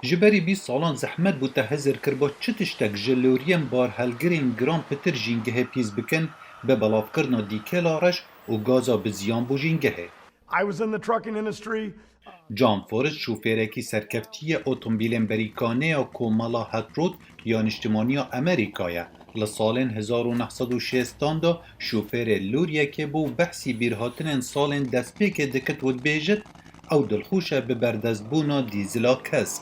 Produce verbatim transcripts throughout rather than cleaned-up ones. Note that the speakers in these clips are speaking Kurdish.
Ji berî bîst salan zehmet bû te hizir kiriba çi tiştek ji loriyên barhelgirên giran pitir jîngehê pîs bikin, bi belavkirina dîkela reş û gaza bi ziyan bo jîngehê. I was in the trucking industry. John Forrest şofêrekî serkeftî ye otomobîlên berîkanê ya Komala Hatrod ya Niştimaniya Amerîka ye. Li salên hezar û neh sed û şêstan de şofêrê loriyekê bû û behsî bîrhatinên salên destpêkê dikit û dibêjit, ew dilxweş e bi berdestbûna dîzila kesk.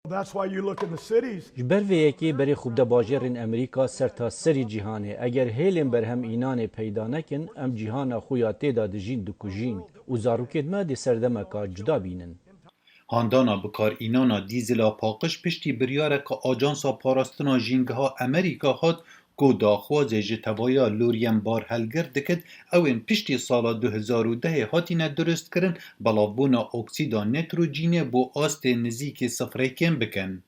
That's why you look in the cities. Ji ber vê yekê berê xwe bide bajêrên Amerîka serta serî cîhanê. Eger hêlên berhem înanê peyda nekin, em cîhana xwe ya tê de dijîn dikujîn û zarokên me dê serdemeka cuda bînin. Handana bikarînana dîzila paqij piştî biryareke Ajansa Parastina Jîngeha Amerîka hat ku daxwazê ji tevaya loriyên barhelgir dikit, ew ên piştî sala du hezar û dehê hatine dirustkirin, belavbûna oksîda nitrojînê bo astê nizîkî sifrê kêm bikin.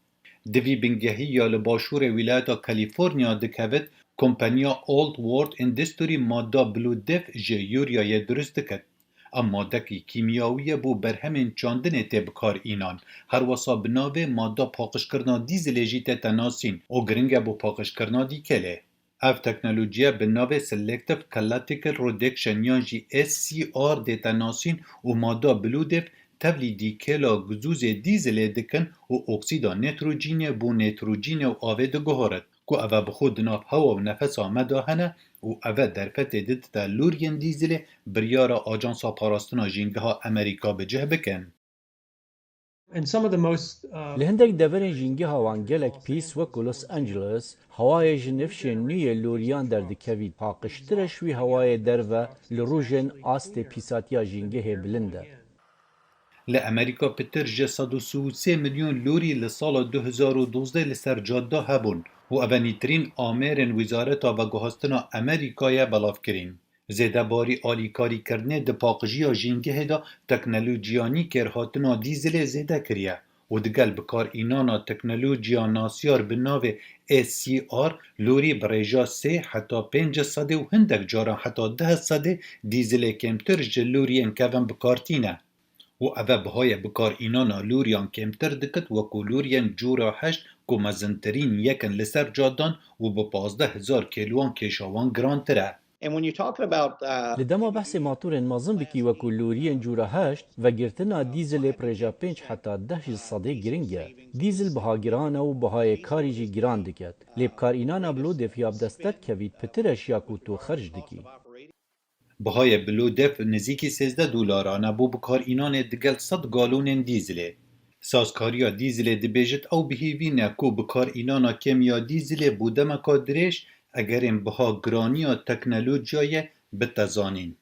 Di vî bingehî ya li başûrê wîlayeta Kalîforniya dikevit, kompaniya Old World Industry madda Blue Death ji Yuryayê dirust dikit. Ev maddekî kîmyawî ye bo berhemên çandinê tê bikar înan. Her wesa bi navê madda paqijkirina dîzilê jî tête nasîn û giring e bo paqijkirina dîkelê. Ev teknolojiye bi navê Selective Catalytic Reduction yan jî S C R dête nasîn û madda Blue Death tevlî dîkela gizûzê dîzilê dikin û oksîda nitrojînê bo nitrojînê û avê diguhorit. Ku eve bi xwe di nav hewa û nefesa me de hene û eve derfetê didite loriyên dîzilê, biryara Ajansa Parastina Jîngeha Amerîka bi cih bikin. And some of the most uh, Li hindek deverên jîngeha wan gelek pîs, wek ku Los Angeles, hewayê ji nifşên nû yê loriyan derdikevî. Paqijtir e ji wî hewayê derve li rojên astê pîsatiya jîngehê bilind e. Li Amerîka pitir ji sed û sî û sê milyon lorî li sala du hezar û dozdeh li ser cadda hebûn û eve nîtirîn amêrên Wizareta Veguhastina Amerîkayê belav kirîn. Zêdebarî alîkarîkirinê di paqijiya jîngehê de teknolojiya nî kêrhatina dîzilê zêde kiriye û digel bikarînana teknolojiya nasyar bi navê S C R lorî bi rêja sê heta pênc sedê û hindek caran heta deh sedê dîzilê kêmtir ji loriyên kevin bi kar tîne. Û eve bihayê bikarînana loriyan kêmtir dikit, wekû loriyên cora heşt ku mezintirîn yek in li ser cadan û bi pazdeh hezar kêlwan kêşa wan girantir e. And when you're talking about uh, Li dema behsê matorên mezin bikî, wekû loriyên cora heşt, vegirtina dîzilê bi rêja pênc heta deh ji sedê giring e. Dîzil biha giran e û bihayê karî jî giran diket. Lê bikarînana Blue Death ya bi dest te dikevî pitir e ji ya ku tu xerc dikî. Bihayê Blue Death nizîkî sêzdeh dolaran e bo bikarînanê digel sed galonên dîzilê. Sazkariya dîzilê dibêjit ew bi hêvî ne ku bikarînana kêm ya dîzilê bo demeka dirêj egerên biha giraniya teknolojiyayê bite zanîn.